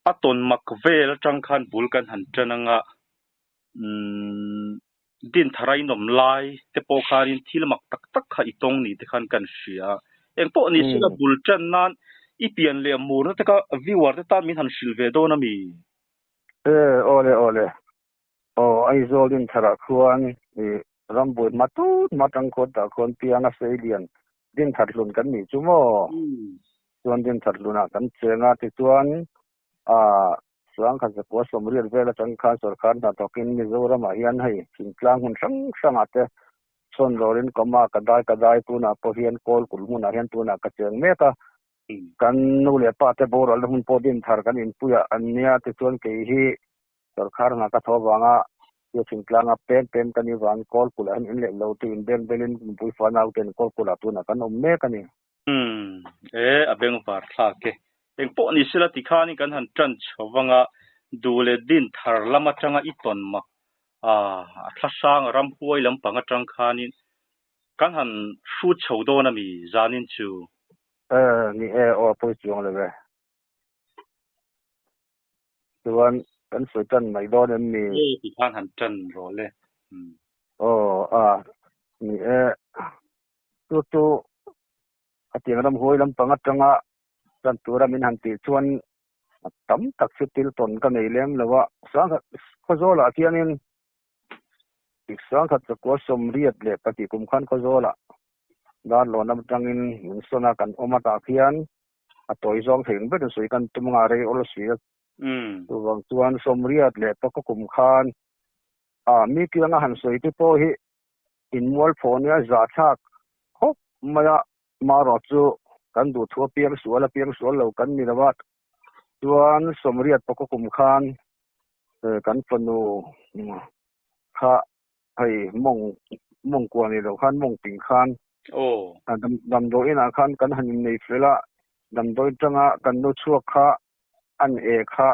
A tawn mak vel atang khan bul kan han tan anga, umm Dinthar a inawm lai te pawh khanin thil mak tak tak kha i tawng ni te khan kan hria. Eng pawh ni sela bul tan nan i pian leh murna te kha viewer te tan min han hrilh ve dawn a mi? E, awle awle. Aw, Aizawl Dintharah khuan i rambuai hma tut hma tang khuan tah khuan pianga seilian Dinthar hlun kan nih chu maw? Chuan Dinthar hlunah kan cheng a, tichuan ah Sangkhat zakua sawmriat vel atang khan sorkar hna thawkin Mizoramah hian hei thingtlang hmun hrang hrangah te sawn rawlin kawma ka dai ka dai tunah pawh hian kawl kulh hmunah hian tunah ka cheng mek a. Kan nu leh pa te boralna hmun pawh Dinthar kan inpuiah an nia, tichuan kei hi Sorkar hna ka tho vanga tia thingtlanga pem pem ka nih vangin kawl kulh ah hian in leh lo te in beng belin nupui fa nau ten kawl kulh ah tunah kan awm mek a ni. Umm e a bengvar thlak e. Eng pawh ni sela tikhanin kan han tan chho vanga duh leh din thar lam atanga i tawn mak a a thlasang a ramhuai lampang atang khanin kan han hrut chho dawn a mi zanin chu. E ni e aw a pawi chuang lo e. Chuan kan sawi tan mai dawn em ni? Nge ti khan han tan rawh le. Aw a ni e. Chu chu a tiang ram huai lampang atanga tan tura min han tih chuan tam tak chu til tawn ka nei lem lo a. Sangkhat Khawzawlah khianin Sangkhat chakua sawmriat leh pahnih kum khan Khawzawlah Darlawn atangin min sawn a kan awm a tah khian a tawi zawng thei ang berin sawi kan tum anga rei awl si a. Chuvang chuan sawmriat leh paka kum khan a mi kianga han sawi te pawh hi inmual phaw nia zahthlak khawp mai a, marawh chu kan duhthu a piang sual a piang sual lo kan ni lo a. Chuan sawmriat paka kum khan kan fanu kha hei mawng mawng kua ni lo khan mawng ping khan damdawi inah khan kan han innei fel a, damdawi atanga kan nu chhuak kha an e kha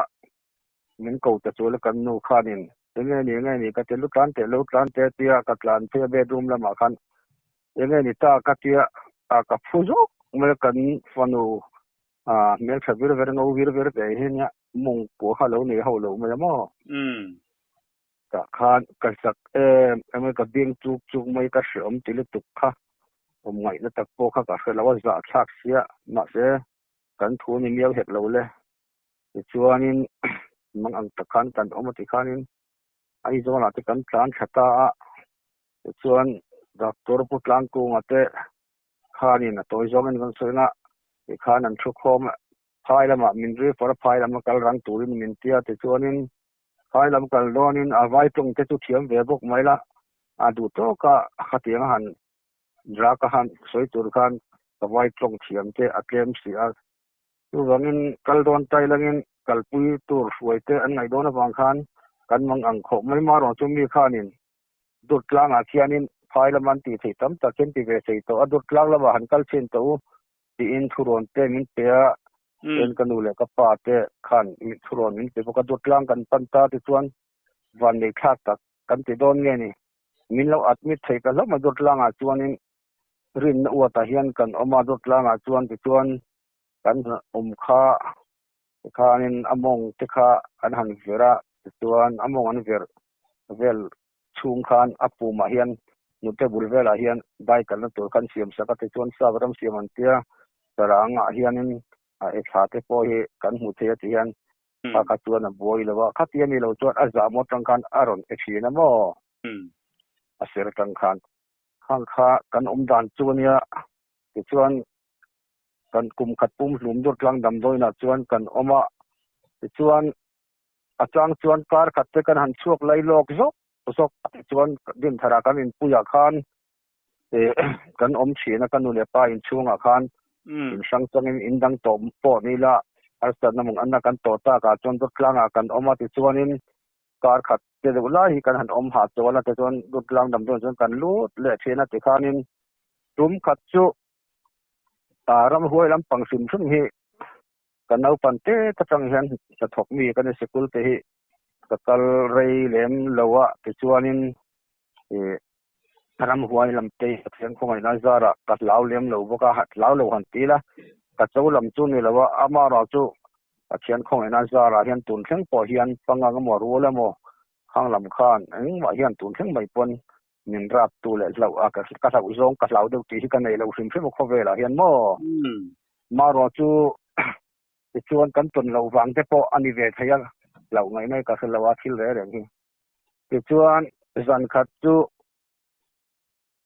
min ko ta chual a kan nu khanin enge ni enge ni ka ti lu tlan teh lo tlan teh tia ka tlan phei a bedroom lamah khan enge ni ta ka tia a ka phu zawk mai a kan fanu a hmeltha vir ver ngo vir ver ve hi nia mawng kua kha lo nei ho lo mai a maw. Tah khan ka zak em em a, ka beng chuk chuk mai ka hreawm ti lutuk kha awm ngaihna tak pawh kha ka hre lo a, zahthlak sia mahse kan thu ni miau hek lo le. Tichuanin mang ang tak khan kan awm a tikhanin Aizawl ah te kan tlan thla ta a, tichuan Doctor Pu Tlangkunga te khanin a tawi zawngin kan sawi ang a, tikhan an thu khawm a, phai lamah min refer a, phai lama kal rang turin min ti a, tichuanin Phai lam kal dawnin a vai tawng te chu thiam ve bawk mai la, a duh tawk a, khatiang a han drug a han sawi tur khan ka vai tawng thiam te a tlem si a. Chuvangin kal dawn tai langin kalpui tur hruai te an ngaih dawn avang khan kan mang ang khawp mai marawh chu mi khanin Durtlangah khianin phai lam an tih theih tam tak hian ti ve thei tawh a, Durtlang lamah han kal chhin tawh u tiin thurawn te min pe a, chuan ka nu leh ka pa te khan thurawn min pe bawk a, Durtlang kan pan ta tichuan vannei thlak tak kan ti dawn nge ni, min lo admit thei ta hlauh mai Durtlangah chuanin rinna uatah hian kan awm a, Durtlangah chuan tichuan kan awm kha tikhanin a mawng te kha an han ver a, tichuan a mawng an ver vel chhung khan a pumah hian nute bul velah hian dai kalna tur khan siam sak a tichuan sap ram siam an tia sarangah hianin a e thla te pawh hi kan hmu thei a ti hian kha kha chuan a buai lo a khati a ni lo chuan a zah maw atang khan a rawn e thin a maw a ser atang khan khang kha kan awm dan chu ania tichuan kan kum khat pum hlum dur tlang damdawiinah chuan kan awm a tichuan A chang chuan kar khat te kan han chhuak lai lawk zawk zawk a tichuan Dinthara kan inpuiah khan kan awm thin a, ka nu leh pa inchhungah khan in hrang changin in dang tawh pawh ni ila harsatna mung anna kan tawh takah chuan Dawttlangah kan awm a tichuanin kar khat te deuh lai hi kan han awm hah chuan a tichuan Dawtlang damdawiin chuan kan lut leh thin a tikhanin tum khat chu ramhuai lampang hrim hrim hi Ka naupan te atang hian hnathawk mi ka ni sikul te hi ka kal rei lem lo a tichuanin ih ramhuai lam te hi Pathian khawngaihna zarah ka hlau lem lo bawk a hlau lo han ti ila ka cho lam chu ni lo a amaherawhchu. Pathian khawngaihna zarah hian tun thleng pawh hian pangang emaw rual emaw khang lam khan engmah hian tun thleng mai pawn min rap tu leh hlauh a ka hlauh zawng ka hlau deuh tih hi ka nei lo hrim hrim a khawvelah hian maw. Marawh chu tichuan kan tawn loh vang te pawh a ni ve thei a, hlauh ngaihna hi ka hre lo a thil reng reng hi. Tichuan zan khat chu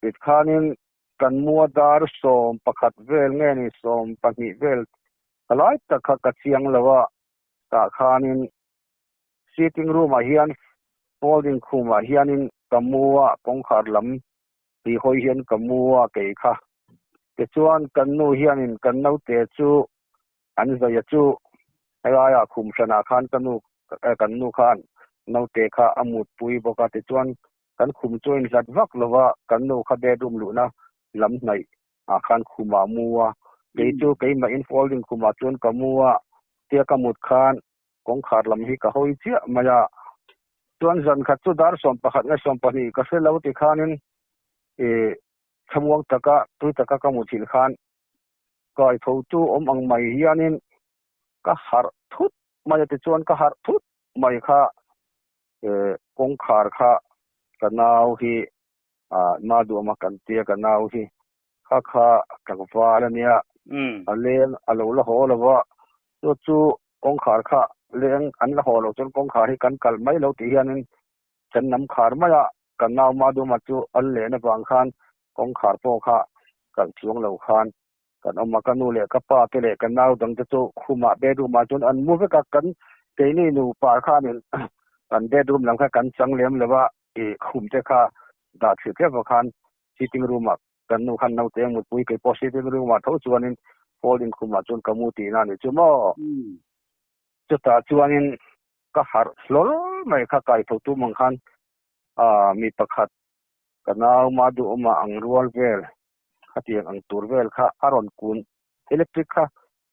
tikhanin kan mua dar 11 vel nge ni 12 vel ka lai tak kha ka chiang lo a, tah khanin sitting room ah hian folding khumah hianin ka mu a, kawngkhar lam tih hawi hian ka mu a kei kha. Tichuan kan nu hianin kan naute chu an zaia chu helaiah khum hranah khan ka nu kan nu khan naute kha a mutpui bawk a, tichuan kan khum chu a inhlat vak lo va, kan nu kha bedroom luhna lam hnaih ah khan khumah a mu a, kei chu keimah in folding khumah chuan ka mu a, tia ka mut khan kawngkhar lam hi ka hawi chiah mai a, chuan zan khat chu dar 11 nge 12 ka hre lo ti khanin ih thlamuang taka tui taka ka muthilh khan kai tho chu awm ang mai hianin ka harh thut mai a tichuan ka harh thut mai kha eh kawngkhar kha ka nau hi ah ma duama kan tia ka nau hi kha kha tlangval a nia a leng a lo la haw lo va chu chu kawngkhar kha leng an la haw lo chuan kawngkhar hi kan kalh mai lo tih hianin kan nam khar mai a kan nau ma duama chu an len avang khan kawngkhar pawh kha kalh chuang lo khan kan awm a ka nu leh ka pa te leh ka nau dang te chu khumah bedroom ah chuan an mu vek a kan keini nupa khanin kan bedroom lam kha kan chang lem lo va ih khum te kha dah thlir thlep ah khan sitting room ah kan nu khan naute a mutpui kei pawh sitting room ah tho chuanin folding khumah chuan ka mu tihna a ni chu maw. Chutah chuanin ka harh hlawl mai kha kai tho tum ang khan ah mi pakhat ka nau ma duhawma ang rual vel khatiang ang tur vel kha a rawn kun electric kha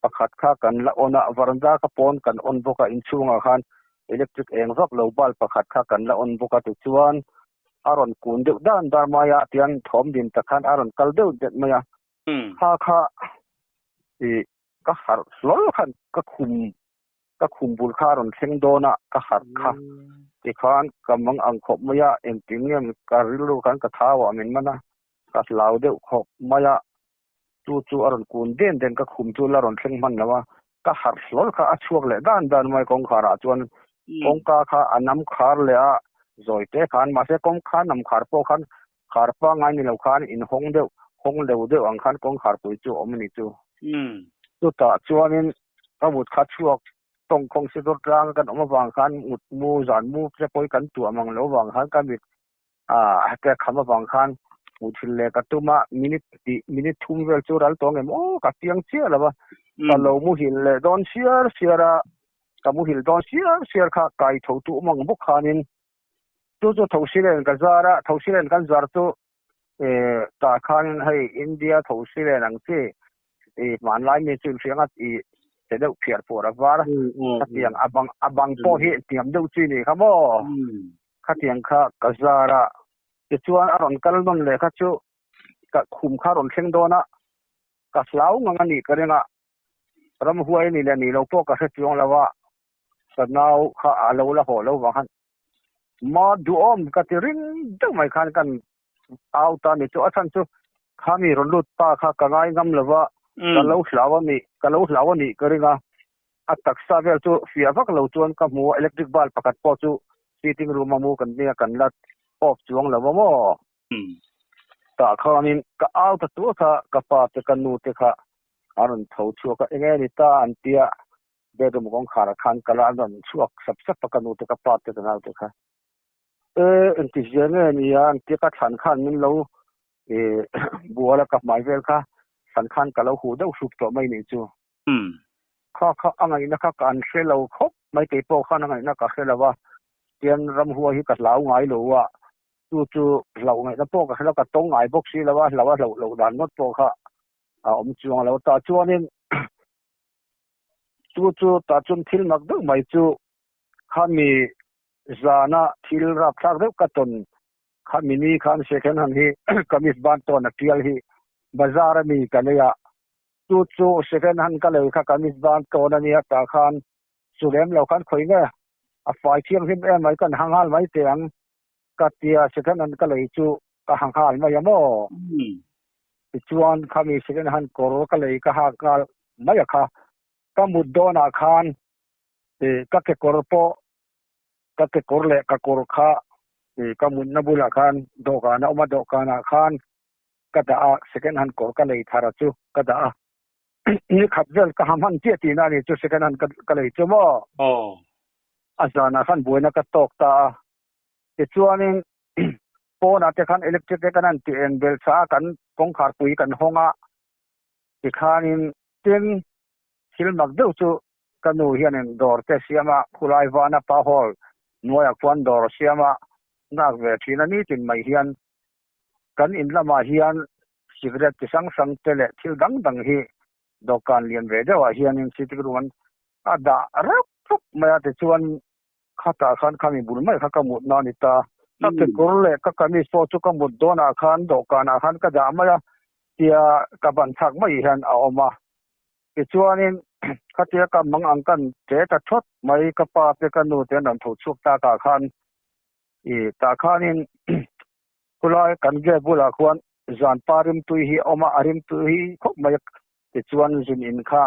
pakhat kha kan la on a varanda kha pawn kan on bawk a inchhungah khan electric eng vak lo bulb pakhat kha kan la on bawk a tichuan a rawn kun deuh dan dar mai a tian thawm din tak khan a rawn kal deuh det mai a kha kha ih ka harh hlawl khan ka khum ka khum bul kha a rawn thleng dawn a ka harh kha tikhan ka mang ang khawp mai a engtin nge ka rilru khan ka thau ah min man a ka hlau deuh khawp mai a chu chu a rawn kun den den ka khum chu la rawn thleng hman lo a ka harh hlawl kha a chhuak leh dan dan mai kawngkhar ah chuan kawngka kha a nam khar leh a zawi te khan mahse kawngka nam khar pawh khan khar pangngai ni lo khan in hawng deuh hawng deuh deuh ang khan kawngkhar pui chu a awm a ni chu. Chutah chuanin ka mut kha chhuak tawngkhawng si dawr tlang kan awm avang khan mut mu zan mu te pawh hi kan tuah mang lo avang khan ka mit ah te kham avang khan muthilh leh ka tum a minute tih minute thum vel chu ral tawng em aw ka chiang chiah lo a ka lo muhilh leh dawn siar siar a ka muhilh dawn siar siar kha kai tho tu awm ang bawk khanin chu chu Thosilen ka zar a Thosilen kan zar chu eh tah khanin hei India Thosilen ang chi ih hmanlai mi chu inhriang a ih che deuh phiar pawh a var khatiang a bang a bang pawh hi hniam deuh chi ni kha maw. Khatiang kha ka zar a, tichuan a rawn kal nawn leh kha chu ka khum kha a rawn thleng dawn a, ka hlau ngang a nih ka ring a, ramhuai a nih leh nih lo pawh ka hre chuang lo a, ka nau kha a lo la haw lo vang khan ma duhawm ka ti ring deuh mai khan kan au ta ni chu a chhan chu kha mi rawn lut pa kha ka ngai ngam lo va, ka lo hlau a nih ka lo hlau a nih ka ring a, a taksa vel chu fiah vak lo chuan ka hmu a electric bulb pakhat pawh chu sitting room a mu kan nia kan la off chuang lo a maw. Tah khanin ka au ta tuah kha ka pa te ka nu te kha an rawn tho chhuak a enge ni ta an tia bedroom kawngkhar ah khan ka la an rawn chhuak sap sap a ka nu te ka pa te ka nau te kha. E engti zia nge ni a an tia ka thlan khan min lo e bual a ka hmai vel kha thlan khan ka lo huh deuh hrup tawh mai nih chu. Kha kha a ngaihna kha ka an hre lo khawp mai kei pawh khan a ngaihna ka hre lo a, tian ramhua hi ka hlau ngai lo a, chu chu hlauh ngaihna pawh ka hre lo, ka tawng ngai bawk si lo a, hlau a hlauh loh dan ngawt pawh kha a awm chuang lo. Tah chuanin chu chu tah chuan thil mak deuh mai chu khami zana thil rapthlak deuh ka tawn khami ni khan second hand hi kamis ban tawn a tial hi bazar ami ka nei a, chu chu second hand ka lei kha kamis ban tawn a nia tah khan. Chu lem lo khan khawi nge a fai thianghlim em mai kan ha nghal mai teh ang ka tia second hand ka lei chu ka ha nghal mai a maw? Tichuan khami second hand kawr ka lei ka hak nghal mai a kha. Ka mut dawnah khan ka kekawr pawh ka kekawr leh ka kawr kha ka mutna bulah khan dawhkan a awm a, dawhkanah khan ka dah a, second hand kawr ka lei thar a chu ka dah a. Ni khat vel ka ha hman chiah tihna a ni chu second hand ka lei chu maw? A zanah khan buaina ka tawk ta a, tichuanin pawnah te khan electric te kan han tih eng bel chah a, kan kawngkhar pui kan hawng a, tikhanin tin thil mak deuh chu ka nu hianin dawr te siam a, khulai vana pa hall hnuaiah khuan dawr siam a, nghak ve thin a nitin mai hian kan in lamah hian cigarette chi hrang hrang te leh thil dang dang hi dawhkan lian ve deuhah hianin sitting room an a dah reuh rup mai a, tichuan khatah khan khami bul mai kha ka mutna a ni ta. Ka kekawr leh ka kamis pawh chu ka mut dawnah khan dawhkanah khan ka dah mai a, tia ka ban chhak mai hian a awm a. Tichuanin khatia ka mang ang kan ṭe ta thawt mai, ka pa te ka nu te an rawn tho chhuak takah khan i tah khanin khulai kan gate bulah khuan zan pa rimtui hi a awm a, a rimtui hi khawp mai a, tichuan zun in kha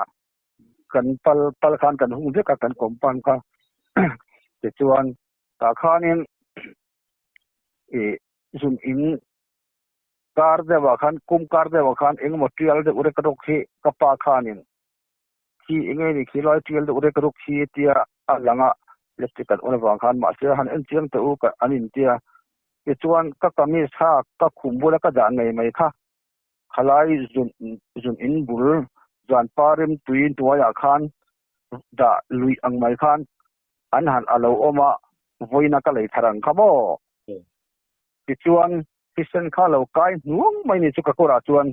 kan pal pal khan kan hung vek a kan compound kha tichuan tah khanin i zun in kar deuhah khan kum kar deuhah khan engemaw tial deuh rek rawk hi ka pa khanin khi enge ni khi lai tial deuh rek ruk hi tia a lang a electric kan on avang khan mahse han en chiang teh u ka an intia tichuan ka kamis kha ka khum bula ka dah ngei mai kha Khalai zun zun in bul zan pa rim tui hnuaiah khan dah luih ang mai khan an han a lo awm a, vawiina ka lei thar ang kha maw? Tichuan thisen kha lo kai hnuang mai ni chu ka kawrah chuan.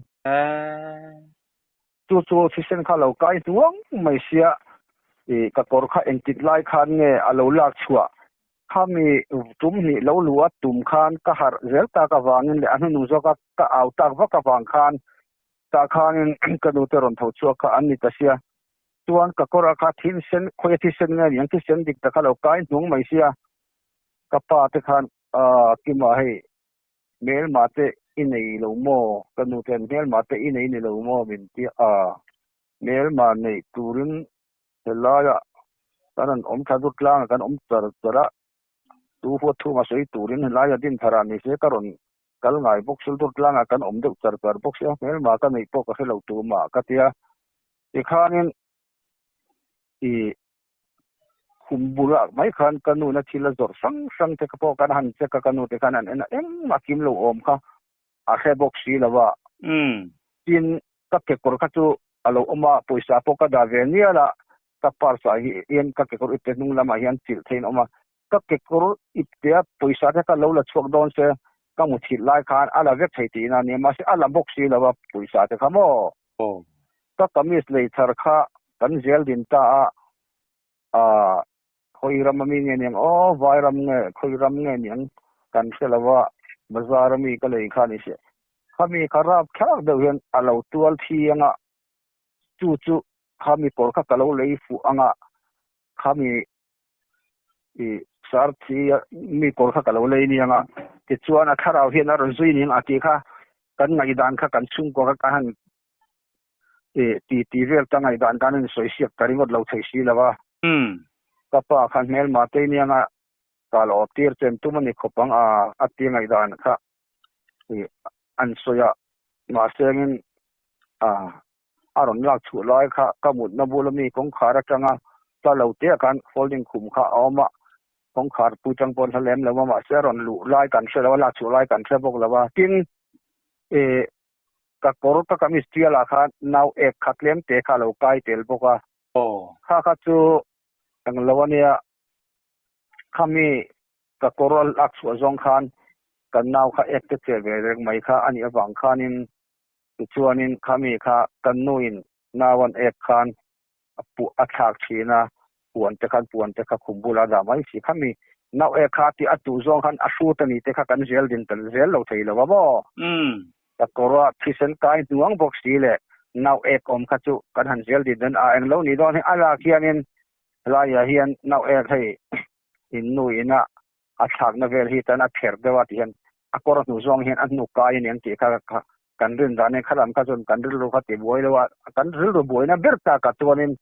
Chu chu thisen kha lo kai hnuang mai sia i ka kawr kha engtik lai khan nge a lo lak chhuah Khami tum hnih lo luh a tum khan ka harh zel tak avangin leh a hnunung zawka ka au tak vak avang khan tah khanin ka nute rawn tho chhuak kha an ni ta sia. Chuan ka kawrah kha thisen, khawi a thisen nge ni ang, thisen dik tak kha lo kai hnung mai sia. Ka pa te khan aah Kima hei hmelma te i nei lo maw? Ka nute hian hmelma te i nei ni lo maw min ti a, hmelma neih turin Helaiah kan rawn awm thla dut tlangah kan awm char char a, tu huat thuma sawi turin helaia din tharah ni se ka rawn kal ngai bawk sil dut tlangah kan awm deuh char char bawk sia, hmelma ka neih pawh ka hre lo tumah ka ti a. Tikhanin i khum bulah mai khan ka nuna thil a zawrh hrang hrang te pawh kan han check a, ka nu te khan an en a, engmah kim lo awm kha a hre bawk si lo a. Tin, ka kekawr kha chu a lo awm a, pawisa pawh ka dah ve nial a, ka purse ah hian ka kekawr ipte hnung lamah hian chilh theiin a awm a, ka kekawr iptea pawisa te kha lo la chhuak dawn se ka muthilh lai khan a la vek thei tihna a nia, mahse a la bawk si lo a pawisa te kha maw? Ka kamis lei thar kha kan zel din ta a, aah khawi ram ami nge niang aw vai ram nge khawi ram nge niang kan hre lo a bazar ami ka lei kha ni se khami kha rap thlak deuh hian a lo tual thi anga chu chu khami kawr kha ka lo lei fuh anga khami i sar thi mi kawr kha ka lo lei ni anga tichuan a thlarau hian a rawn zui ning a tih kha kan ngaihdan kha kan chhungkua kha ka han ti ti vel ta ngaihdan kan in sawi siak ta ringawt lo thei si lo a. Ka pa khan hmelma te inianga kal awp tir chen tum a ni khawp ang a a ti ngaihdan kha an sawi a mahse angin a a rawn lak chhuah lai kha ka mutna bula mi kawngkhar atanga tla lo te ah khan folding khum kha a awm a kawngkhar pui tang pawh an hla lem lo a mahse a rawn luh lai kan hre lo a lak chhuah lai kan hre bawk lo a tin Ka kawr ka kamis tialah khan nau ek kha tlem te kha a lo kai tel bawk a. Kha kha chu eng lo a nia, khami ka kawr a lak chhuah zawng khan kan nau kha ek te che ve reng mai kha a nih avang khanin tichuanin khami kha kan nuin nau an ek khan a puah a thlak thin a, puan te khan puan te kha khum bulah a dah mai si. Khami nau ek kha tih a tuh zawng khan a hrut a ni te kha kan zel din tel zel lo thei lo a maw? Ka kawr a thisen kai hnuang bawk si leh nau ek awm kha chu kan han zel din dawn a, englo ni dawn hi a lak hianin Helaiah hian nau ek hei in nu ina a thlakna vel hi tan a pher deuh a ti hian a kawr hnu zawng hian a hnuk kai a ni ang tih kha kan rin dan in khalam kha chuan kan rilru kha ti buai lo a, kan rilru buaina ber takah chuanin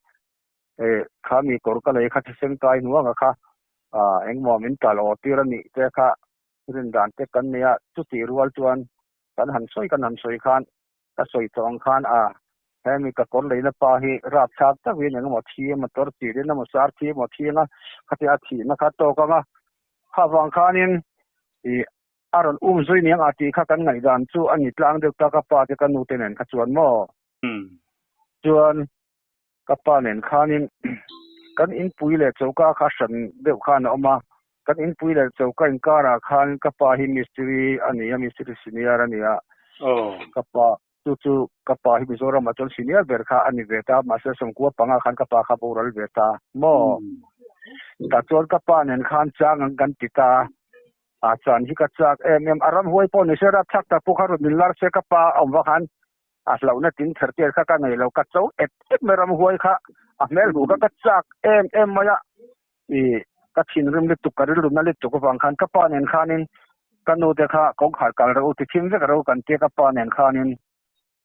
kha mi kawr ka lei kha thisen kai hnuanga kha engmaw min tal aw tir a nih te kha rin dan te kan nei a, chutih rual chuan kan han sawi kan han sawi khan ka sawi tawh ang khan a hemi ka kawr leina pa hi rapthlak takin engemaw thi emaw tawr chirin emaw sar thi emaw thi anga khatia a thihna kha tawk anga kha vang khanin ih a rawn um zui niang a tih kha kan ngaihdan chu a ni tlang deuh ta ka pa te ka nu te nen kha chuan maw chuan ka pa nen khanin kan inpui leh choka kha hran deuh khan a awm a, kan inpui leh choka inkarah khan ka pa hi mistiri a ni a, mistiri senior a ni a, ka pa chu chu ka pa hi Mizoramah chuan senior ber kha a ni ve ta, mahse sawmkua panga khan ka pa kha boral ve ta maw? Tah chuan ka pa nen khan chang ang kan ti ta a, a chan hi ka chak em em, a ramhuai pawh ni se rapthlak tak pawh kha rawn inlar se ka pa a awm vak han a hlauhna tin ther tir kha ka nei lo, ka cho et et mai ramhuai kha a hmel hmuh kha ka chak em em mai a, ih ka thinrim lutuk ka rilru na lutuk avang khan ka pa nen khanin ka nu te kha kawngkhar kal rawh u ti thim vek rawh u kan tia ka pa nen khanin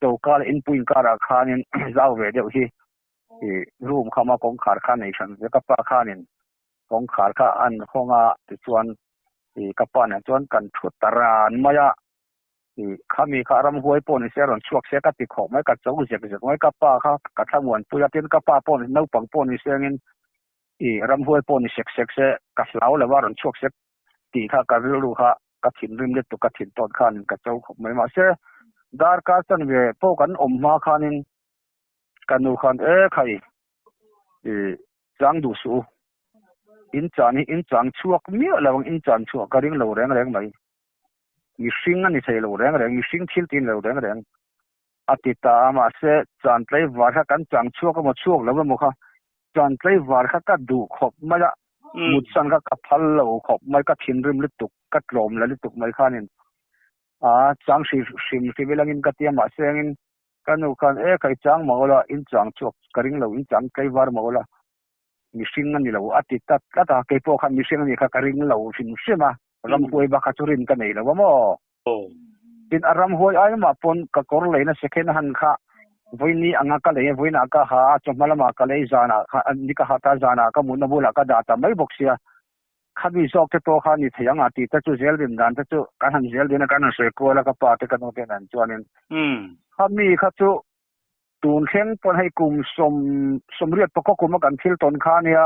choka leh inpui inkarah khanin zau ve deuh hi ih room kha ma kawngkhar kha nei hran ve ka pa khanin kawngkhar kha an hawng a tichuan ih ka pa nen chuan kan thu ta ran mai a. Khami kha ramhuai pawh ni se a rawn chhuak se ka ti khawp mai, ka cho zek zek mai, ka pa kha ka thlamuanpui a, tin ka pa pawh ni naupang pawh ni sengin ih ramhuai pawh ni sek sek se ka hlau lo a rawn chhuak sek tih kha ka rilru kha ka thinrim lutuk ka thin tawn khanin ka cho khawp mai. Mahse darkar chanve pawh kan awm hma khanin ka nu khan e khai ih chang duh suh u, in chan hi in chang chhuak miah lo ang, in chan chhuah ka ring lo reng reng mai. Mihring a ni thei lo reng reng, mihring thil ti a ni lo reng reng a ti ta a, mahse chan tlaivar kha kan chang chhuak emaw chhuak lo emaw kha chan tlaivar kha ka duh khawp mai a, mut san kha ka phal lo khawp mai, ka thinrim lutuk, ka tlawm la lutuk mai khanin a chang hrim hrim hrim ilangin ka ti a, mahse engin ka nu khan e kha i chang mah ula, in chang chhuak ka ring lo, in chang tlaivar mah ula. Mihring a ni lo a ti tlat tlat a, keipawh khan mihring a nih kha ka ring lo hrim hrim a, ramhuai bak kha chu rin ka nei lo a maw? Tin, a ramhuai ai mah pawn ka kawr leina second hand kha vawiini anga ka lei a, vawiinah ka ha a, chawhma lamah ka lei zanah kha ni ka ha ta zanah ka mutna bulah ka dah ta mai bawk sia, khami zawk te pawh kha ni thei ang a tih te chu zel rin dan te chu kan han zel din a, kan han sawi kual a ka pa te ka nu te nen chuanin khami kha chu Tun thleng pawn hei kum sawm sawmriat pawh khaw kuma kan thil tawn kha ania,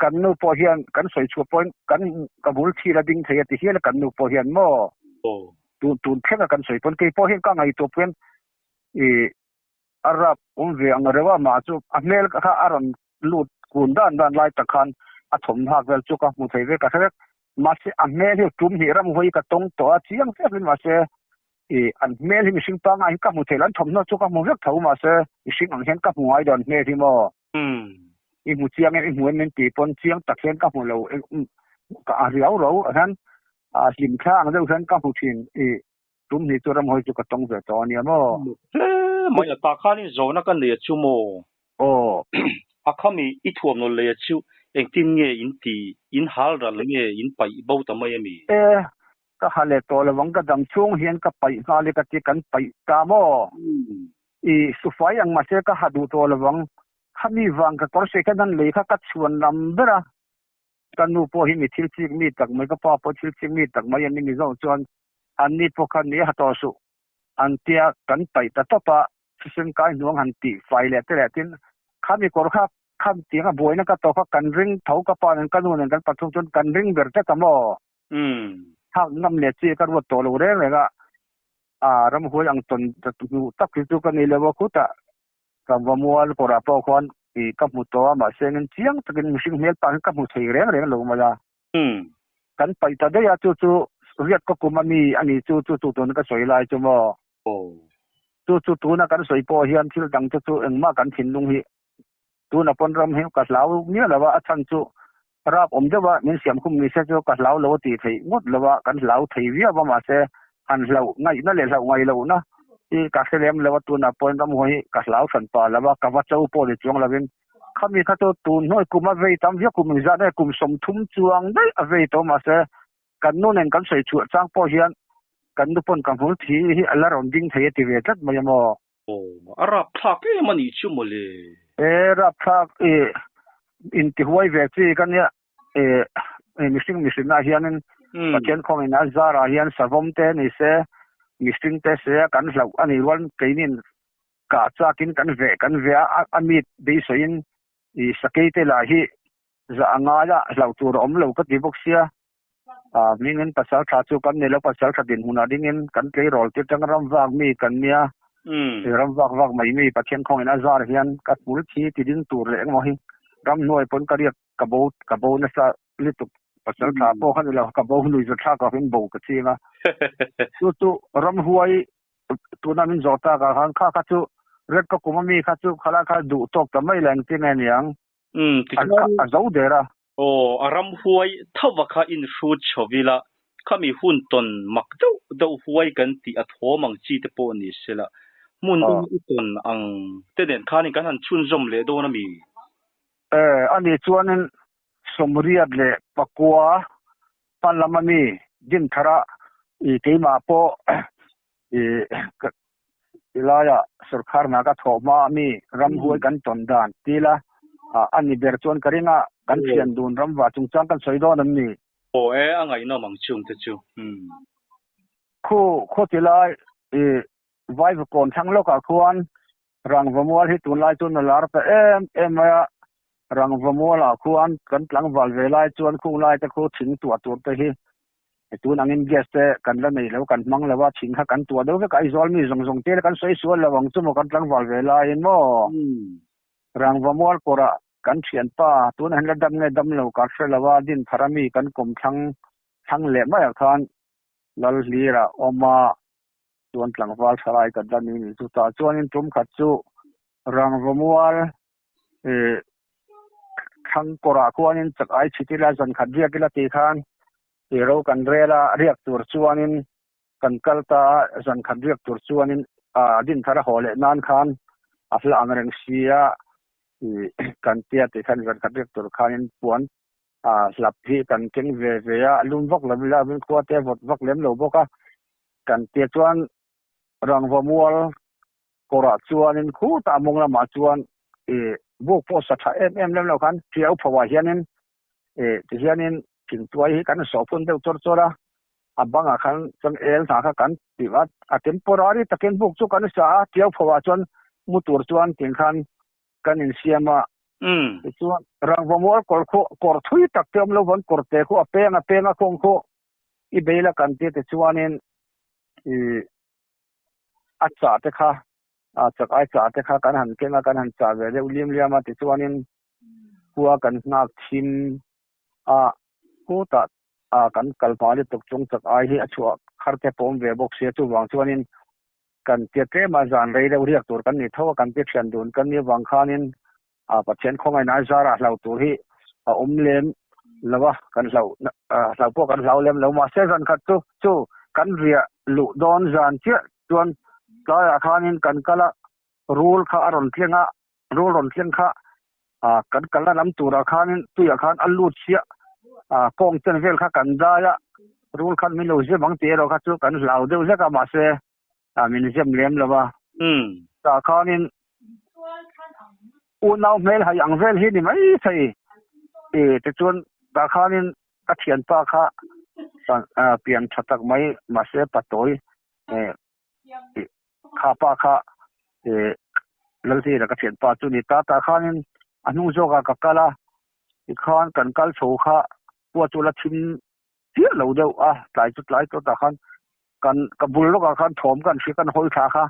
kan nu pawh hian kan sawi chhuah pawhin kan ka bul thil a ding thei a ti hial a kan nu pawh hian maw tun tun thlenga kan sawi pawn kei pawh hian ka ngaihtuah pawhin ih a rap awm ve ang reuh a mah chu a hmel kha a rawn lut kun dan dan lai tak khan a thawmhak vel chu ka hmu thei vek ka hre vek mahse a hmel hi tum hnih ram hawi ka tawng tawh a chiang fek in mahse ih an hmel hi mihring pangngai hi ka hmu thei lo an thawmhnaw chu ka hmu vek tho mahse mihring ang hian ka hmu ngai dawn hmel hi maw i hmu chiang em i hmu em min tih pawn chiang tak hian ka hmu lo ka a riau ro hian a hlim thla ang deuh hian ka hmu thin ih tum hnih chu ram hawi chu ka tawng ve tawh a nia maw. Hle mai a tah khanin zawhna ka nei a chu maw? Aw. A khami i thuamnaw lei a chu engtin nge in ti in hal ral nge in paih bo ta mai a mi? E, ka ha leh tawh lo ang ka dam chhung hian ka paih nghal i ka ti kan paih ta maw? I sufai ang mahse ka ha duh tawh lo ang khami vang ka kawr sei khan han lei kha ka chhuan lam ber a. Ka nu pawh hi mi thil chik mi tak mai, ka pa pawh thil chik mi tak mai an ni mizo chuan an ni pawh khan ni a ha tawh suh an tia kan paih ta tawp a, thisen kai hnuang han tih fai leh te leh tin khami kawr kha kham tiang a buaina ka tawh kha kan ring tho ka pa nen ka nu nen kan pathum chuan kan ring ber tlat a maw? Thlak ngam leh chi ka ruat tawh lo reng reng a, a ramhuai ang tawn hmuh tak hi chu ka nei lo a khutah Ka va mual kawrah pawh khuan ih ka hmu tawh a, mahse engin chiang takin mihring hmel pah hi ka hmu thei reng reng lo mai a. Kan paih ta daih a, chu chu riat ka kum a mi a ni chu chu chu tuna ka sawi lai chu maw. Chu chu tuna kan sawi pawh hian thil dang te chu engmah kan thinlung hi tuna pawn ram hi ka hlau miah lo a, a chhan chu rap awm deuh a min siam khum ni se chu ka hlau lo a tih theih ngawt lo a, kan hlau thei viau a mahse han hlauh ngaihna leh hlauh ngaih lohna hi ka hre lem lo a, tunah pawhin ramhuai hi ka hlau hran pah lo a, ka va cho pawh ni chuang lovin Khami kha chu tun hnuai kum a vei tam viau kum engzat nge kum 30 chuang daih a vei tawh mahse kan nu nen kan sawi chhuah chang pawh hian kan nu pawn ka hmul thi hi a la rawn ding thei a ti ve tlat mai a maw. Aw, a rapthlak em a nih chu mawle. E rapthlak i intihuai ve chi ka nia e mihring mihrinna hianin Pathian khawngin a zarah hian savawm te ni se mihring te se a kan hlauh a nih rual keinin kah chakin kan veh kan veh a a mit beisawiin i sakei te lah hi zah a ngai a hlauh tur a awm lo ka ti bawk sia. A hmingin pasal tha chu kan ni lo, pasal tha dinhmunah dingin kan tleirawl tir tang ram vak mi kan nia, ram vak vak mai mi Pathian khawngin a zar hian ka hmul thi ti ding tur leh engmaw hi ramhnuai pawn ka riak ka bo ka bo nasa lutuk pasal tha pawh kha ni lo ka bo lui za thlak avin bo ka ching a chu chu ramhuai tuna min zawh tak ah khan kha kha chu red ka kum ami kha chu khala kha duh tawk ta mai la engtin nge niang a zo der a. Aw, a ramhuai thova kha inhrut chho ila, khami hun tawn mak deuh deuh huai kan tih a thawm ang chi te pawh ni sela, hmun dang i tawn ang te nen khanin kan han chhunzawm leh dawn a mi? E, ani chuanin 89 hman lam ami Dinthara i keimah pawh i Tilaia sorkar hna ka thawh hma ami ramhuai kan tawn dan tila a ni ber chuan ka ring a, kan thian dun ramva chungchang kan sawi dawn em ni? Aw e, a ngaihnawm ang chung te chu. Umm. Khu khaw tilai i Vaivakawn thlang lawkah khuan Rangvamual hi tunlai chuan a lar ta em em mai a, Rangvamualah khuan kan tlangval ve lai chuan khung lai te khu thing tuah tur te hi Tun angin gas te kan la nei lo, kan hmang lo a, thing kha kan tuah deuh vek a, Aizawl mi zawng zawng te kan sawi sual lo ang chu maw kan tlangval ve laiin maw? Rangva mual kawrah kan thianpa tunah hian la dam nge dam lo ka hre lo a, Dinthar ami kan kawm thlang thlang leh maiah khan Lalhlira awm a, chuan tlangval thalai ka dam in chutah chuanin tum khat chu Rangva mual thlang kawrah khuanin chak ai chhit ila zan khat riak ila tih khan ih ro kan rel a riak tur chuanin kan kal ta a zan khat riak tur chuanin ah Dinthar a haw leh nan khan a hla ang reng si a ih kan tia tih khan zan khat riak tur khanin puan ah hlap hi kan keng ve ve a lum vak lo ila min khua te vawt vak lem lo bawk a kan tia chuan rangva mual Kawrah chuanin khutah mawng lamah chuan ih buk pawh sa tha em em lem lo khan Tiau phoah hianin ih tihianin thingtuai hi kan sawh phun deuh chawr chawr a, a bangah khan chuan el hna kha kan tih a, a temporary takin buk chu kan sa a, Tiau phoah chuan mu tur chuan tin khan kan insiam a. Tichuan rangvamual kawr khu kawr thui tak te awm lo vawn kawr te khu a peng a peng a khawng khu i beila kan tia tichuanin ih a chah te kha a chak ai chah te kha kan han keng a kan han chah ve deuh liam liam a tichuanin khua kan nghak thim a khutah a kan kal hma lutuk chung chak ai hi a chhuah khar te pawh awm ve bawk sia chuvang chuanin kan tia tlem a zan rei deuh riak tur kan ni tho a kan tia thian dun kan nih avang khanin a Pathian khawngaihna a zarah hlau tur hi a awm lem lo a, kan hlau hlau pawh kan hlau lem lo mahse zan khat chu chu kan riah luh dawn zan chiah chuan tlaiah khanin kan kal a, rul kha a rawn tleng a, rul rawn tleng kha ah kan kalna lam turah khanin tuiah khan a lut chiah ah kawng chen vel kha kan dai a, rul khan min lo zem ang tih erawh kha chu kan hlau deuh zek a mahse ah min zem lem lo a. Tah khanin unau hmel hai ang vel hi ni mai thei e tichuan tah khanin ka thianpa kha pian tha tak mai mahse patawi e kha pa kha e Lalhlira ka thianpa chu ni ta tah khanin a hnung zawkah ka kal a tikhan kan kal chho kha khua chu la thim chiah lo deuh a tlai chu tlai tawh tah khan kan ka bul lawkah khan thawm kan hria kan hawi thla kha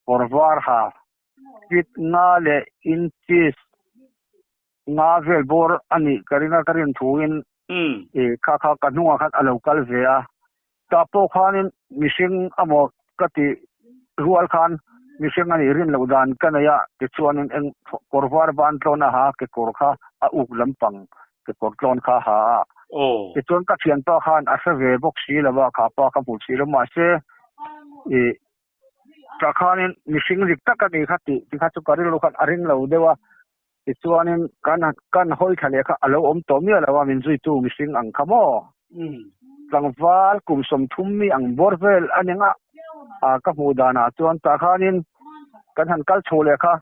kawr var ha feet nga leh inches nga vel bawr a nih ka ring a ka rin thuin ih kha kha ka hnungah khan a lo kal ve a tah pawh khanin mihring amaw ka tih rual khan mihring a nih rin loh dan ka nei a tichuanin eng kawr var ban tlawn a ha kekawr kha a uk lampang kekawr tlawn kha a ha a tichuan ka thianpa khan a hre ve bawk si lo a kha pa ka hmu si lo mahse ih tah khanin mihring dik tak a ni kha tih tikha chu ka rilru khan a ring lo deuh a. Tichuanin kan kan hawi thla leh kha a lo awm tawh miah lo a, min zuitu mihring ang kha maw? Tlangval kum 30 mi ang bawr vel a ni ngah a, ka hmuh danah chuan tah khanin kan han kal chho leh kha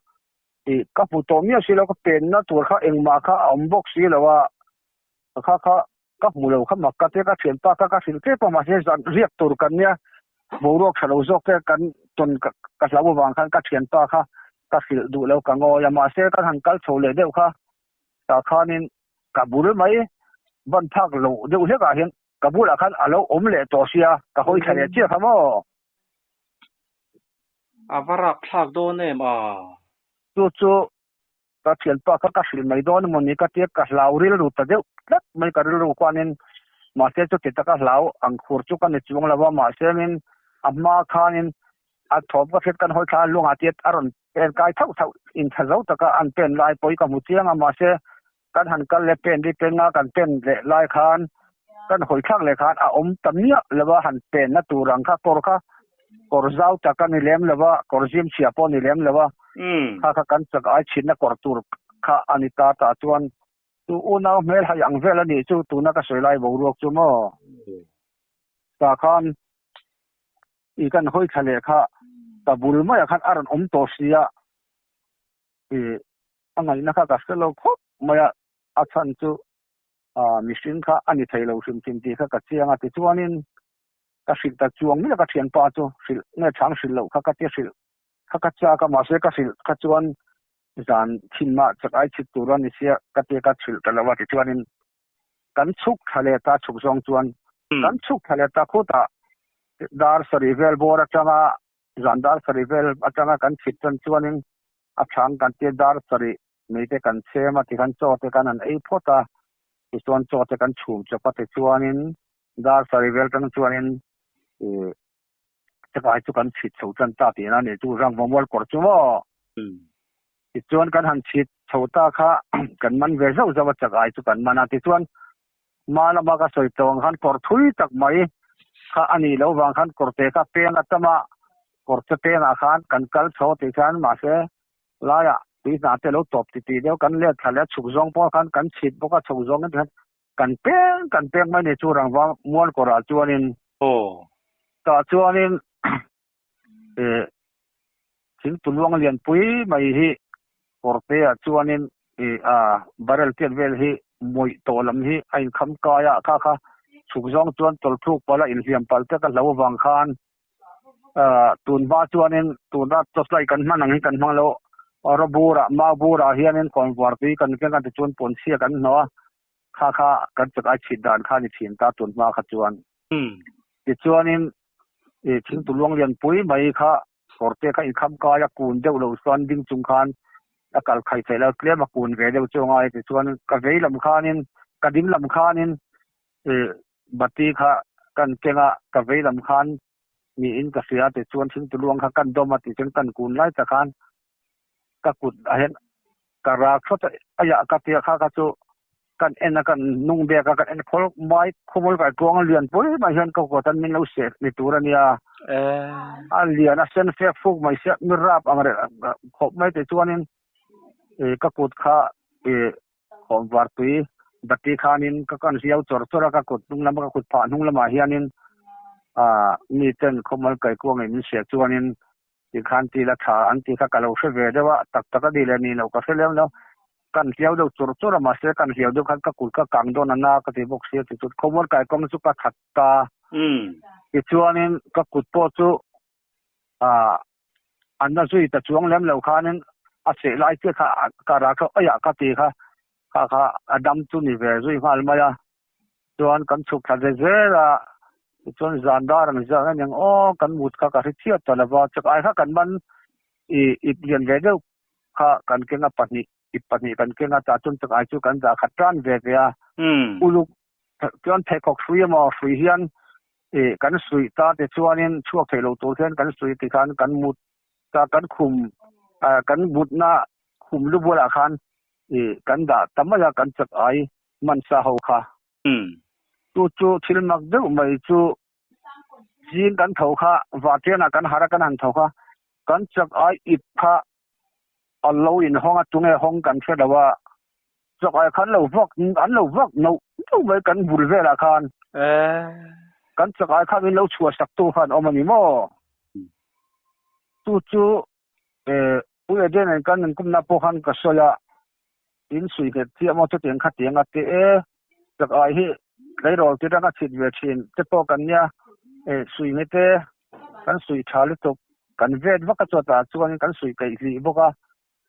ih ka hmu tawh miah si lo, ka penna tur kha engmah kha a awm bawk si lo a, kha kha ka hmu lo kha mak ka tia ka thianpa kha ka hrilh tep a mahse zan riak tur kan nia boruak tha lo zawk te kan tawn ka hlau avang khan ka thianpa kha ka hrilh duh lo ka ngawi a mahse kan han kal chho leh deuh kha tah khanin ka bul mai ban phak lo deuh hlek ah hian ka bulah khan a lo awm leh tawh sia ka hawi thla leh chiah kha maw. A va rap thlak dawn em a. Chu chu Ka thianpa kha ka hrilh mai dawn emaw ni ka tia ka hlau rilru ta deuh tlat mai ka rilru khuanin mahse chuti taka hlau ang khur chu ka ni chuang lo a mahse min a hma khanin a thawm ka hriat kan hawi thla a luangah tia a rawn pen kai thauh thauh intha zo taka an pen lai pawh hi ka hmu chiang a mahse kan han kal leh pen ri pen nga kan pen leh lai khan kan hawi thlak leh khan a awm ta miah lo a han penna tur ang kha kawr kha kawr zau tak a ni lem lo a, kawr zim chhia pawh a ni lem lo a, kha kha kan chak ai chhinna kawr tur kha a ni ta tah chuan chu unau hmel hai ang vel a nih chu tuna ka sawi lai boruak chu maw tah khan i kan hawi thla leh kha ka bul maiah khan a rawn awm tawh sia i a ngaihna kha ka hre lo khawp mai a, a chhan chu mihring kha a ni thei lo hrim hrim tih kha ka chiang a tichuanin Ka hrilh ta chuang mila ka thianpa chu hrilh nge chhang hrilh loh kha ka tia hrilh kha ka chak a mahse ka hrilh kha chuan zan thin mah chak ai chhit tur a ni sia ka tia ka hrilh ta lo a tichuanin kan chhuk thla leh ta chhuk zawng chuan kan chhuk thla leh ta khutah dar sarih vel bawr atanga zan dar sarih vel atanga kan chhit tan chuanin a chhang kan tia dar sarih mei te kan chhem a tikhan chaw te kan han ei phawt a tichuan chaw te kan chhum chawp a tichuanin Dar sarih vel tang chuanin ih chakai chu kan chhit chho tan ta tihna a ni chu rangvamual kawr chu maw. Tichuan kan han chhit chho ta kha kan man ve zauh zauh a chakai chu kan man a tichuan hma lama ka sawi tawh ang khan kawr thui tak mai kha a nih loh vang khan kawrte kha peng a tam a kawr che pengah khan kan kal chho tih khan mahse laiah tui hna te lo tawp titih deuh kan let thla leh a chhuk zawng pawh khan kan chhit bawk a chhuk zawng in Kan peng kan peng mai ni chu rangva mual kawrah chuanin tah chuanin ih thingtuluang lianpui mai hi kawrte ah chuanin ih a barrel tiat vel hi mawih tawh lam hi a inkham kai a kha kha chhuk zawng chuan tawlthluk palh a inhliam palh te ka hlo avang khan ah tun hma chuanin tuna torchlight kan hman ang hi kan hmang lo rawburah mau burah hianin kawnvar tui kan keng a tichuan pawnchhia kan hnawh a. Kha kha kan chak ai chhit dan kha ni thin ta tun hma kha chuan. Tichuanin i thingtuluang lianpui mai kha kawrte kha inkham kai a kun deuh lo chuan ding chung khan a kal khai theih lo tlem a kun ve deuh chu a ngai tichuan ka vei lam khanin ka ding lam khanin i bati kha kan keng a ka vei lam khan niin ka hria tichuan thingtuluang kha kan dawm a tichuan kan kun lai tak khan ka kut ah hian ka rak thawt a aiah ka tia kha kha chu kan en a kan hnung bek a kan en khawl mai khawmual kai tluang a lian pui mai hian ka kut an min lo seh ni tur a nia a lian a sen fek fuk mai sia mi rap ang reh khawp mai te chuanin ih ka kut kha ih khawmvar tui bati khanin ka kan hliau chawr chawr a ka kut hnung lama ka kut phah hnung lamah hianin ah miten khawmual kai kuangin min seh chuanin Tikhan ti la tha an tih kha ka lo hre ve deuh a, tak tak a ni leh ni lo ka hre lem lo. Kan hliau deuh chur chur a, mahse kan hliau deuh khan ka kut ka kang dawn a na ka ti bawk sia tichuan khawmual kai kawng chu ka that ta. Tichuanin ka kut pawh chu ah a na zui ta chuang lem lo khanin a seh lai chiah kha ka rak kha aiah ka ti kha kha kha a dam chu ni ve zui nghal mai a. Chuan kan chhuk thla ve zel a, tichuan zan dar ang zan a niang aw kan mut kha ka hre chiah ta lova, chak ai kha kan man ih ip lian ve deuh kha kan keng a pahnih ip pahnih kan keng a tah chuan chak ai chu kan dah khat tan ve ve a, uluk chuan pheikhawk hrui emaw hrui hian ih kan suih ta tichuanin chhuak theih loh tur hian kan suih tikhan kan mut ta kan khum ah kan mutna khum lu bulah khan ih kan dah ta mai a kan chak ai man sa ho kha. Chu chu thil mak deuh mai chu zing kan tho kha vahtianah kan harh a kan han tho kha kan chak ai ip kha A lo inhawng a, tunge hawng kan hre lo a, chakai khan lo vak an lo vak noh noh mai kan bul velah khan. Kan chakai kha min lo chhuah sak tu khan awm a ni maw? Chu chu Pu Eden in kan inkumna pawh khan ka sawi a, in suih nghet chiah maw chutiang kha tiang a ti e, chakai hi tleirawl ti ranga chhit ve thin te pawh kan nia, suih nghet e, kan suih tha lutuk, kan vet vak a chuatah chuan kan suih keih hlih bawk a,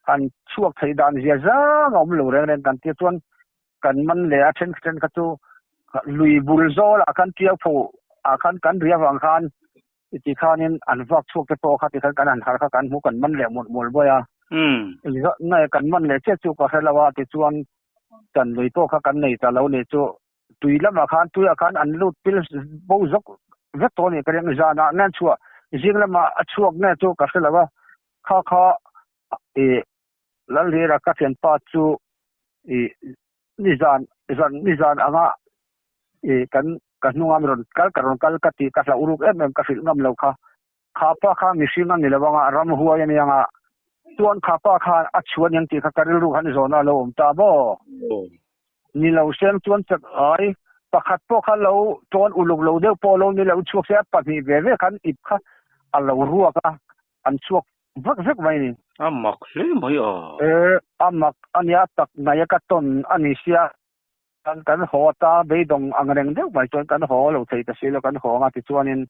han chhuak theih dan zia zang a awm lo reng reng kan tia chuan kan man leh a then then kha chu lui bul zawlah khan tiau pho ah khan kan ri avang khan iti khanin an vak chhuak te pawh kha ti khan kan han har kha kan hmu kan man leh mawlh mawlh bawi a nge kan man leh chiah chu ka hre lo a tichuan kan lui pawh kha kan nei ta lo ni chu tui lamah khan tuiah khan an lut pil bo zawk vek tawh a ni ka ring zanah nge an chhuah zing lamah a chhuak nge chu ka hre lo a kha kha ih Lalhlira ka thianpa chu ih nizan zan nizan anga ih kan ka hnunga mi rawn kal ka rawn kal ka tih ka hlauh ruk em em ka hrilh ngam lo kha kha pa kha mihring a ni lo anga ramhuai a nia anga chuan kha pa khan a chhuah aniang tih kha ka rilru khan zawhna a lo awm ta maw? Ni lo seng chuan chak ai pakhat pawh kha lo tawn uluk lo deuh pawh lo ni lo chhuak se a pahnih ve ve khan ip kha a lo ruak a an chhuak vek vek mai ni. A mak hle mai a. E a mak a nia tak ngai a ka tawn a ni sia. Kan kan haw ta beidawng ang reng deuh mai chuan kan haw lo thei ta si lo kan haw anga tichuanin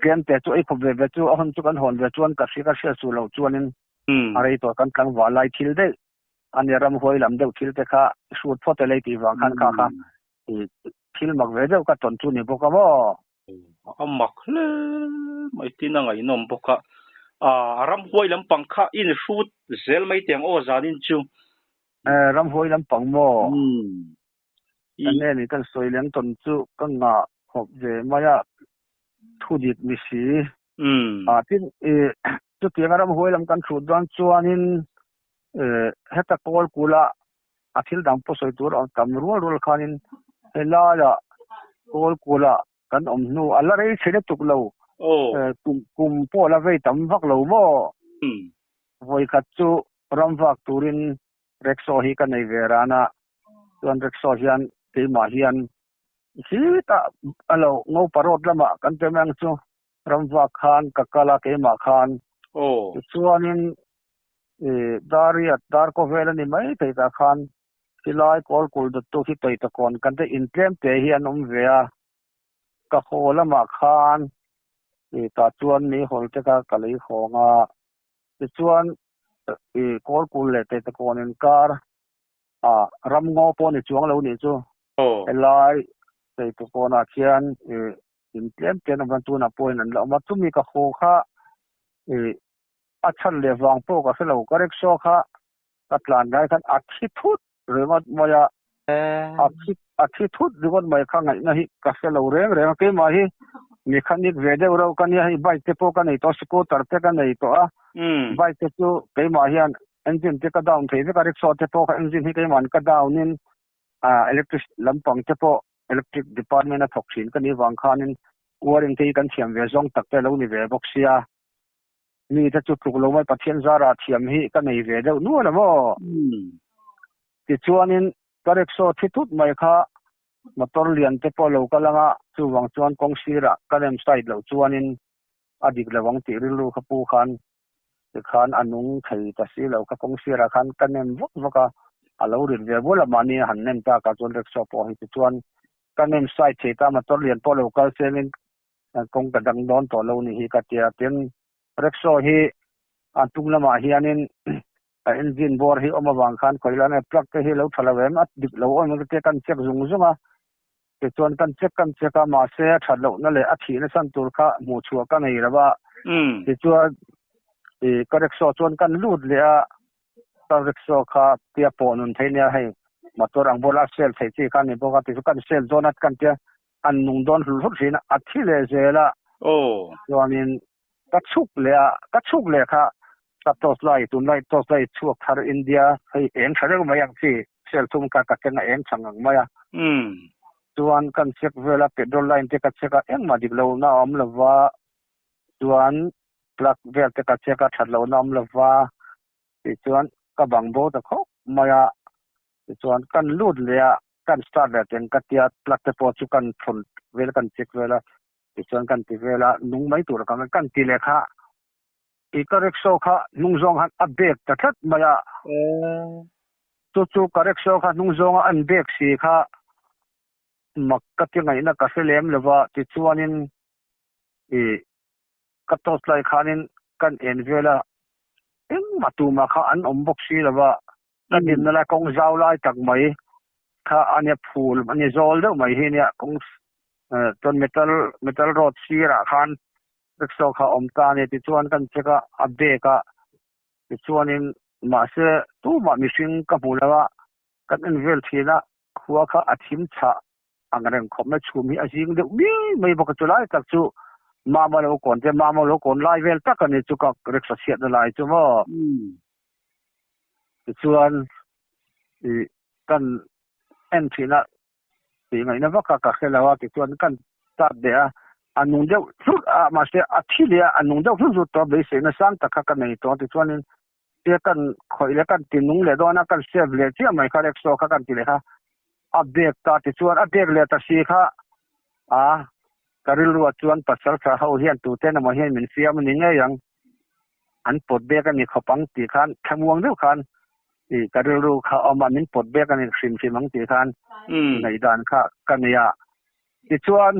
Tlem te chu ei khawp ve ve chu a hun chu kan hawn ve chuan ka hria ka hriat suh loh chuanin a rei tawh kan tlangval lai thil daih a nia ramhuai lam deuh thil te kha hrut phawt e lei tih vang khan kha kha thil mak ve deuh ka tawn chu ni bawk a maw. A mak hle mai tin a ngaihnawm bawk a, a ramhuai lampang kha in hrut zel mai teh ang aw zanin chu. Ramhuai lampang maw? Ka nge ni kan sawi leng tawn chu ka ngah khawp ve mai a, thu dik ni si. Ah tin i chutianga ramhuai lam kan thut dawn chuanin heta kawl kula a thil dang pawh sawi tur a awm tam rual rual khanin helaia kawl kula kan awm hnu a la rei chhe lutuk lo kum pawh la vei tam vak lo maw? Vawikhat chu ram vak turin Rickshaw hi ka nei ve ran a, chuan rickshaw hian keimah hian khitah a lo Ngopa road lamah kan pe mai ang chu ramvak khan ka kal a keimah khan. Tichuanin ih Dariat Darkawvel a ni mai thei tah khan khilai Kawlkul dawttu khi Tawitakawn kan te intlem te hi an awm ve a, ka haw lamah khan ih tah chuan meihawl te kha ka lei hawng a, tichuan i Kawlkul leh Teitakawn inkar ah ramngaw pawh ni chuang lo nih chu. Helai Teitakawnah khian i in tlem tlem awm tunah pawhin an la awm a, chumi ka haw kha i a chhan leh vang pawh ka hre lo, ka rickshaw kha ka tlan lai khan a thi thut ringawt mai a, a thi a thi thut ringawt mai kha ngaihna hi ka hre lo reng reng a, keimah hi mechanic ve deuh reuh ka nia hei bike te pawh ka nei tawh a scooter te ka nei tawh a bike te chu keimah hian engine te ka down thei vek a rickshaw te pawh kha engine hi keimahn ka down in ah electric lampang te pawh electric department a thawk thin ka nih vang khanin wiring te hi kan thiam ve zawng tak te lo ni ve bawk sia. Mi te chu tluk lo mai Pathian zara thiam hi ka nei ve deuh nual a maw? Tichuanin ka rickshaw thi tut mai kha motor lian te pawh lo kal anga chuvang chuan kawng sirah ka rem side loh chuanin a dik lo ang tih rilru kha pu khan tikhan a nung thei ta si lo kha kawng sirah khan ka nem vak vak a, a lo rit ve bual a mahni a han nem tak ah chuan rickshaw pawh hi tichuan ka nem side thei ta motor lian pawh lo kal sengin kawng ka dang dawn tawh lo ni hi ka tia. Tin, rickshaw hi a tung lamah hianin a engine bawr hi awm avang khan khawi lai nge plug te hi lo tha lo em, a dik lo awm em te kan check zung zung a. Tichuan kan check kan check a, mahse a that lohna leh a thihna chhan tur kha hmuh chhuah ka nei lo a. Tichuan ih ka rickshaw chuan kan lut leh a, ka rickshaw kha tia pawh nun thei nia hei motor ang bawla sel theih chi kha a ni bawk a, tichuan kan sel dawn a kan tia an nung dawn hlur hlur thin a, a thi leh zel a. Chuanin ka chhuk leh a, ka chhuk leh kha ka torch light, tunlai torch light chhuak thar India hei eng tha deuh mai ang chi, sel thum kha ka keng a eng chhang ang mai a. Chuan kan check vel a, petrol line te ka check a, engmah dik lohna a awm lova, chuan plug vel te ka check a, that lohna a awm lova. Tichuan ka bang bo ta khawp mai a, tichuan kan lut leh a, kan start leh teng ka tia plug te pawh chu kan thawn vel kan check vel a, tichuan kan ti vel a, nung mai tur a kan kan ti leh kha i ka rickshaw kha hnung zawng khan a bag ta tlat mai a, chu chu ka rickshaw kha hnung zawnga an bag si kha mak ka ti ngaihna ka hre lem lo va, tichuanin i ka torch lai khanin kan en vel a, engmah tumah kha an awm bawk si lo va, ka dinna lai kawng zau lai tak mai kha a nia phul a ni zawl deuh mai hi a nia kawng chuan metal metal road sirah khan rickshaw kha a awm ta a ni tichuan kan check a a bag a tichuanin mahse tumah mihring ka hmu lo a kan en vel thin a khua kha a thim chhah ang reng khawp mai chhum hi a zing deuh miai mai bawk a chulai tak chu mama lo kawn te mama lo kawn lai vel tak a ni chu ka rickshaw chhiatna lai chu maw tichuan ih kan en thin a tih ngaihna vak a ka hre lo a tichuan kan start leh a a nung deuh hlut a mahse a thi leh a a nung deuh hlut hlut tawh a beiseina sang tak kha ka nei tawh a tichuanin Tia kan khawih leh kan ti nung leh dawn a, kan save leh chiah mai kha rickshaw kha kan ti leh kha a bag ta tichuan a bag leh ta si kha a ka rilruah chuan pasal tha ho hian tute emaw hian min fiam a ni ngei ang an pawt bag a ni khawp ang tih khan thlamuang deuh khan ih ka rilru kha a awm a min pawt bag a ni hrim hrim ang tih khan ngaihdan kha ka nei a tichuan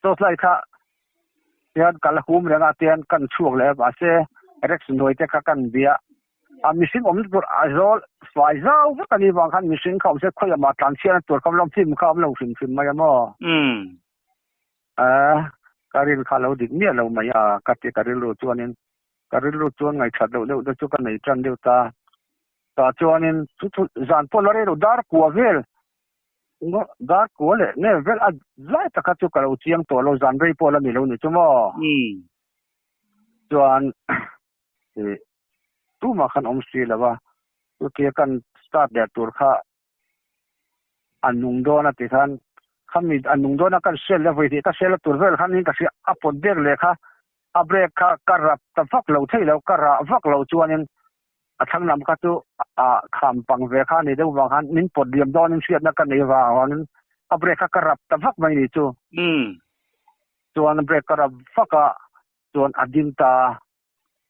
Torchlight kha hian ka la hum reng a tian kan chhuak leh a mahse Rex hnuai te kha kan bia a mihring awm tur a zawl fai zau vek a nih vang khan mihring kha awm se khawiah mah tlan chhiatna tur kha awm lo hlim kha awm lo hrim hrim mai a maw a ka rin kha lo dik miah lo mai a ka ti ka rilru chuanin ka rilru chuan ngaihṭhat deuh deuh te chu ka nei ṭan deuh ta tah chuanin chu chu zan pawh la rei lo dar kua vel Dar kua leh nge vel a zai tak kha chu ka lo chiang tawh lo, zan rei pawh la ni lo ni chu maw? Chuan ih tumah khan awm si lo a, chutia kan start leh tur kha a nung dawn a ti khan khami a nung dawn a kan sel leh vawi hnih ka sel a tur vel khan in ka hria a pawt bek leh kha a brake kha ka rap ta vak lo thei lo ka rah vak lo chuanin A thlang lam kha chu a kham pang ve kha a ni deuh vang khan min pawt liam dawnin hriatna ka nei vang vangin a brake kha ka rap ta vak mai ni chu. Chuan brake ka rap vak a, chuan a ding ta a,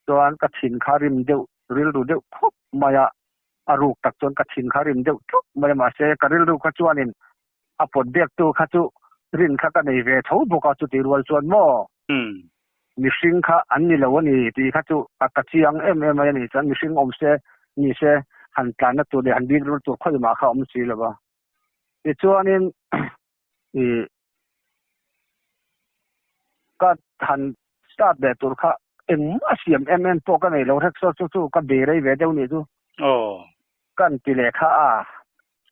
chuan ka thin kha rim deuh rilru deuh khawp mai a, a ruk tak chuan ka thin kha rim deuh tluk mai a mahse ka rilru kha chuanin a pawt bek tu kha chu rin kha ka nei ve tho bawk a chuti rual chuan maw mihring kha an ni lo a ni tih kha chu a ka chiang em em mai a ni chuan mihring awm se ni se han tlanna tur leh han bik rul tur khawi mah kha a awm si lo va tichuanin ih ka han start leh tur kha engmah siam em em pawh ka nei lo hrek saw chu chu ka bei rei ve deuh nih chu. Kan ti leh kha a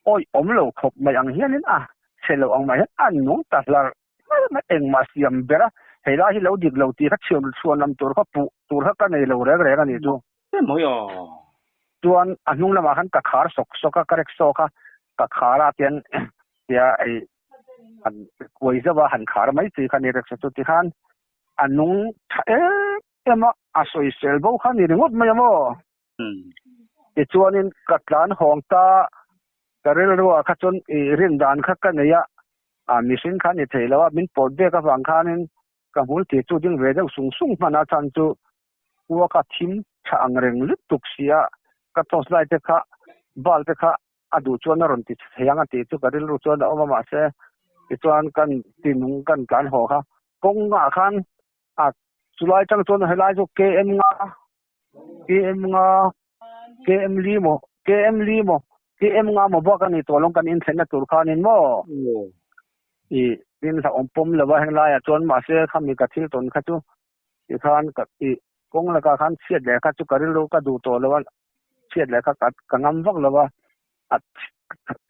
awih awm lo khawp mai ang hianin a chhe lo ang mai hian a nung ta hlar hlar mai engmah siam ber a hei lai hi lo dik lo tih kha chhiar chhuan lam tur kha puh tur kha ka nei lo reng reng a ni chu. Chuan a hnung lamah khan ka khar sawk sawk a ka rickshaw kha ka khar a tian tia ei han kuai zauh a han khar mai chi kha ni rickshaw chu tikhan a nung tha em em a a sawisel bo kha ni ringawt mai a maw. Tichuanin ka tlan hawng ta, ka rilruah kha chuan i rin dan kha ka nei a, a mihring kha ni thei lo a, min pawt bek avang khanin ka hmul tih chu ding ve deuh sung sung hman a chan chu khua kha thim tha ang reng lutuk si a, ka torch light te kha bulb te kha a duh chuan a rawn ti thei ang a tih chu ka rilru chuan a awm a mahse tichuan kan tinung kan tlan haw kha kawngah khan a chulai tang chuan helai chu KM nga KM nga KM li maw KM li maw KM nga maw bak a ni tawh lawng kan inthlenna tur khanin maw i tin hlauhawm pawm lo a heng laiah chuan mahse khami ka thil tawn kha chu tikhan ka i kawng lakah khan chhiat leh kha chu ka rilru ka duh tawh lo a chhiat leh kha ka ngam vak lo a a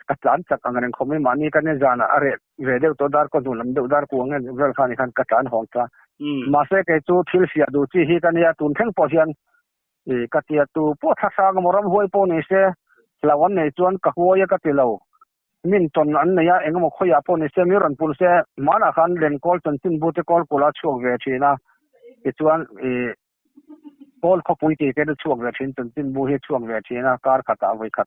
ka tlan chak ang reng khawp mai mahni ka ni zanah a reh ve deuh tawh dar kaw hnu lam deuh dar kuang nge vel khan khan ka tlan hawng ta mahse kei chu thil fiah duh chi hi ka nia tun thleng pawh hian i ka tia tu pawh thla hrang emaw ramhuai pawh ni se hlau an nei chuan ka huai a ka ti lo min tawn an nei a engemaw khawiah pawh ni se mi rawn pul se hmanah khan lenkawl chanchinbu te kawl kula chhuak ve thin a tichuan i. Kawl khawpui tih te chu chhuak ve thin chanchinbu hi a chhuak ve thin a, kar khatah vawi khat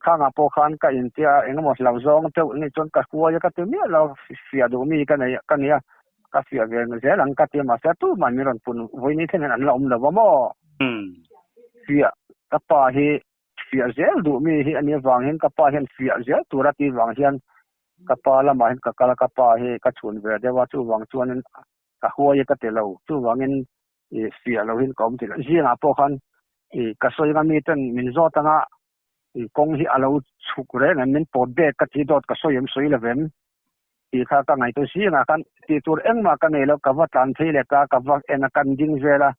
khangah pawh khan ka intia engemaw hlau zawng deuh nih chuan ka huai a ka ti miah lo fiah duh mi ka nei ka nia ka fiah ve zel ang ka ti a mahse tumah min rawn pun vawi ni thleng hian an la awm lo va maw fiah ka pa hi fiah zel duh mi hi a nih avang hian ka pa hian fiah zel tur a tih vang hian ka pa lamah hian ka kal a ka pa hi ka chhun ve deuh a chuvang chuanin ka huai a ka ti lo chuvangin i fiah lo hin ka awm tih zingah pawh khan i ka sawi anga mi ten min zawt anga i kawng hi a lo chhuk reng em min pawt bek ka ti dawt ka sawi em sawi lo vem tih kha ka ngaihtuah zingah khan tih tur engmah ka nei lo ka va tlan phei leh ta ka va en a kan ding vel a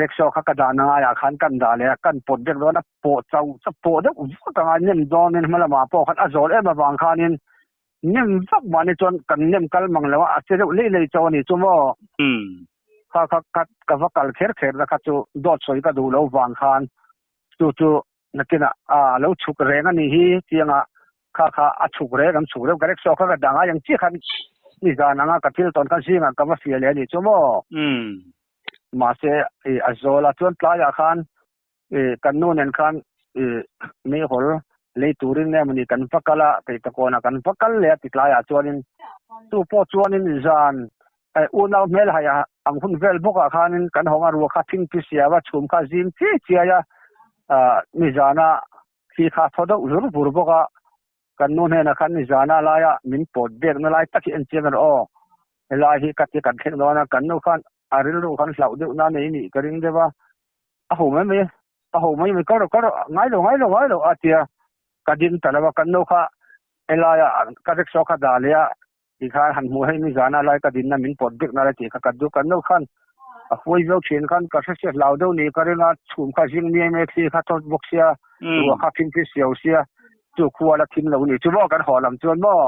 rickshaw kha ka dah na ngaiah khan kan dah leh a kan pawt bek dawn a pawh chauh chu pawh deuh vak anga nem dawnin hma lamah pawh khan a zawl em avang khanin Nem vak mahni chuan kan nem kal mang lo a, a che deuh lei lei chauh a ni chu maw? Kha kha kha ka va kal kher kher na kha chu dawt sawi ka duh lo vang khan chu chu nakinah a lo chhuk reng a nih hi tianga kha kha a chhuk reng an chhuk reuh ka rickshaw kha ka dah ngai ang chiah khan nizan anga ka thil tawn kha zingah ka va fiah leh a ni chu maw? Mahse a zawl a chuan tlaiah khan kan nu nen khan meihawl lei turin nge mawni kan va kal a, Keitakawnah kan va kal leh a ti tlaiah chuanin chu pawh chuanin zan unau hmelhai ang hun vel bawkah khanin kan hawng a ruah kha thingpi siam a chhum kha zing chiai chiai a, nizana thli kha thaw deuh zur vur bawk a, kan nu hnenah khan nizana laia min pawt bekna lai tak hi en chiang rawh aw, helai hi ka ti kan thleng dawn a, kan nu khan a rilru khan hlauh deuh na nei nih ka ring deuh a, a ho mai mai a ho mai mai ka rawh ka rawh ngai lo ngai lo ngai lo a tia ka ding ta lo a, kan nu kha helaia ka rickshaw kha dah leh a tikhan han hmuh hei nizana lai ka dinna min pawt bik na lai tih kha ka duh kan nu khan a huai viau thin khan ka hre sia hlau deuh ni ka ring a chhum kha zing miai mai thli kha tawt bawk sia ruah kha phingphi siau sia chu khua la thim lo ni chu maw kan haw lam chuan maw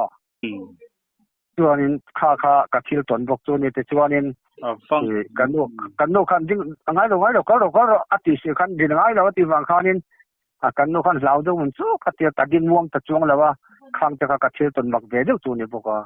chuanin kha kha ka thil tawn bawk chu ni te chuanin kan nu kan nu khan ding ngai lo ngai lo kal rawh kal rawh a tih si khan din ngai lo a tih vang khanin a kan nu khan hlau deuh mun chu ka tia ka ding muang ta chuang lo a khang te kha ka thil tawn mak ve deuh chu ni bawk a.